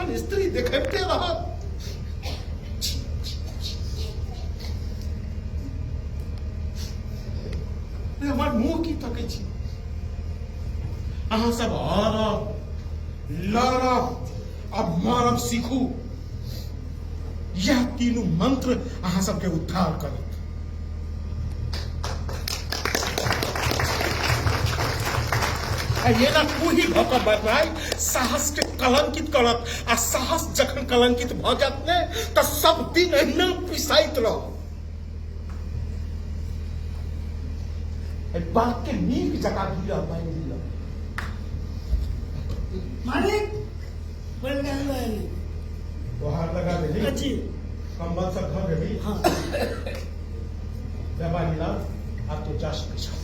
सदिखन स्त्री देखैबते रहत। हमर मुंह की तकै छी? अहाँ सब अड़ब, लड़ब आ मरब सीखू। यह तीनू मंत्र अहाँ सबके उद्धार करत। एना कूही भऽ कऽ मरनाइ साहस के कलंकित करत, आ साहस जखन कलंकित भऽ जायत ने तऽ सब दिन एहिना पिसाइत रहत। एहि बात के नीक जकाँ गीरह बान्हि लिअ। मालिक, बैलगाड़ी लऽ एली। तोहार लगा देली? जी। कंबल सब धऽ देली? हाँ। व्यापारी लाल, आब तो जा सकै छह।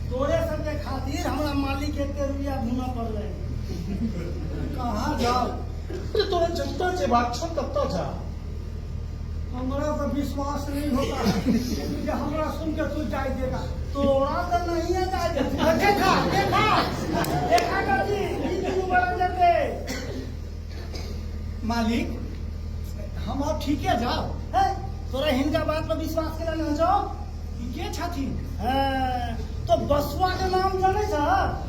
तोरे सबके खातिर हमरा मालिक एते रुपया ढूंढऽ पड़लै। कहाँ जाओ? अरे तोरा जतऽ जेबाक छौ ततऽ जा। हमरा तो विश्वास नहीं होता है कि हमरा सुन के तू जाय देगा। तोरा तो नहीं है जाय देगा। देखा देखा देखा कथी ई दुनू बड़ा जेते। मालिक, हम अब ठीके जाओ। है तोरा हिनका बात पर विश्वास केला ना जाओ? ई के छथिन? हाँ, तो बसुआ के नाम जाने छ?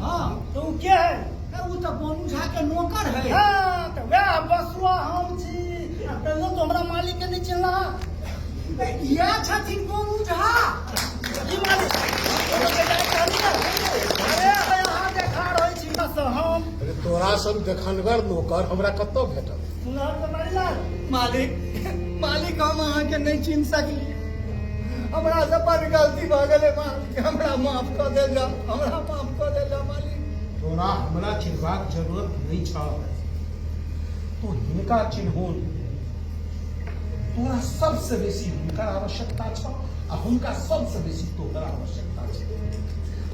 हाँ। तो उ के है? ए, उ तो गोनू झा के नौकर है। हाँ, तो वह बसुआ हम छी। आ तैयो तो हमरा मालिक के नहीं चिन्हला। ए, इएह छथिन गोनू झा। जी मालिक, ओ तो बेटा कहली ना। अरे यहाँ देखा रहै छी बस हम। अरे तोरा सन देखनगर नौकर हमरा कतऽ भेटल? सुनल तो मारिलाल? मालिक, मालिक, हम अहाँके नहि चिन्ह सकलियै। हमरा से बड़ गलती भऽ गेलै मालिक, हमरा माफ कऽ देल जाओ, हमरा माफ कऽ देल जाओ मालिक। तोरा हमरा चिन्हबाक जरूरत नहि छल, तू हिनका चिन्हुन। तोरा सबसे बेसी हुनकर आवश्यकता छल आ हुनका सबसे बेसी तोहर आवश्यकता छल।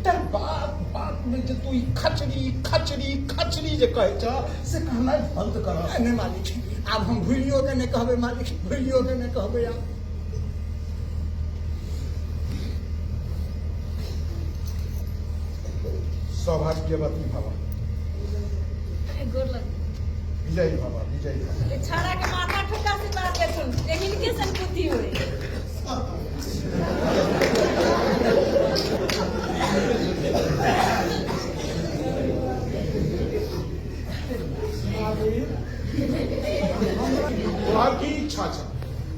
तर बात बात में जे तू ई खचरी खचरी खचरी जे कहै छ से कहनाइ बंद कर। नहि मालिक, आब हम भूलियो के नहि कहबै मालिक, भूलियो के नहि कहबै आब। सौभाग्यवती भव। गोर लग। विजयी भव, विजयी भव। ए छाड़ा के माथा ठोका से बात देथुन जे हिनके सन बुद्धि होय। तोहर की इच्छा छ?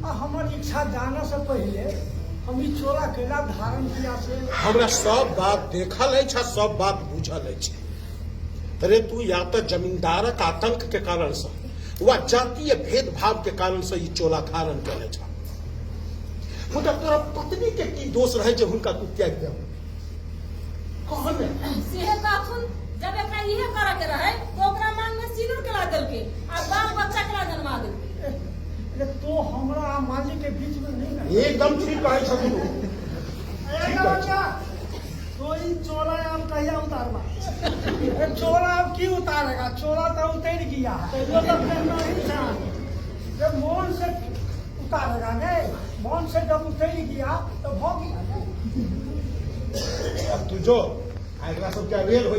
आ हमर इच्छा जाने से पहले हम ई चोला कैला धारण किया से? हमरा सब बात देखल अछि आ सब बात बुझल अछि। अरे तू या तऽ जमींदारक आतंक के कारण से वा जातीय भेदभाव के कारण से ई चोला धारण केने छ। मुदा तोरा पत्नी के की दोष रहे जे हुनका तू त्याग देल? कह ने। सेहे कहथुन, जब एकरा इहे करऽ के रहे तो ओकरा मांग में सिनुर केला देलकै आ बाल बच्चा केला जन्मा देलकै। अरे तो हमरा आ मालिक के बीच में नहीं ना। एकदम ठीक कहै छथुन। अरे बच्चा, तो ई चोला आब कहिया उतारबा? ए, चोला अब की उतारेगा? चोला तो उतर गया है। तो तो पहनना ही था। जब मोन से उतारेगा नहीं, मोन से जब उतर गया तो भो गया। अब तू जो, आ एकरा सबके अवेल होइ छै।